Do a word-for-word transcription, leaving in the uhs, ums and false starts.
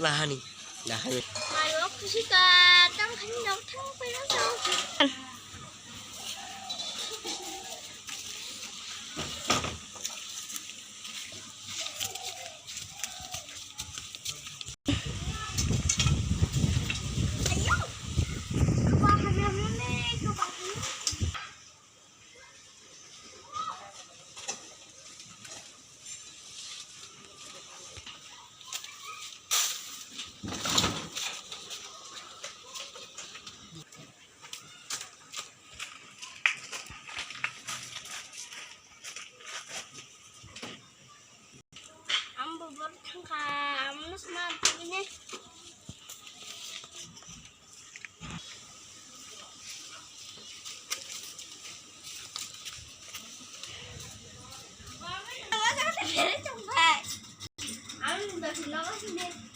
Lahani. Lahani. Mayok sika tang khani nok thang pera sa. Ang bo bor thangkha, ang no sma tini. Ang no sma tini.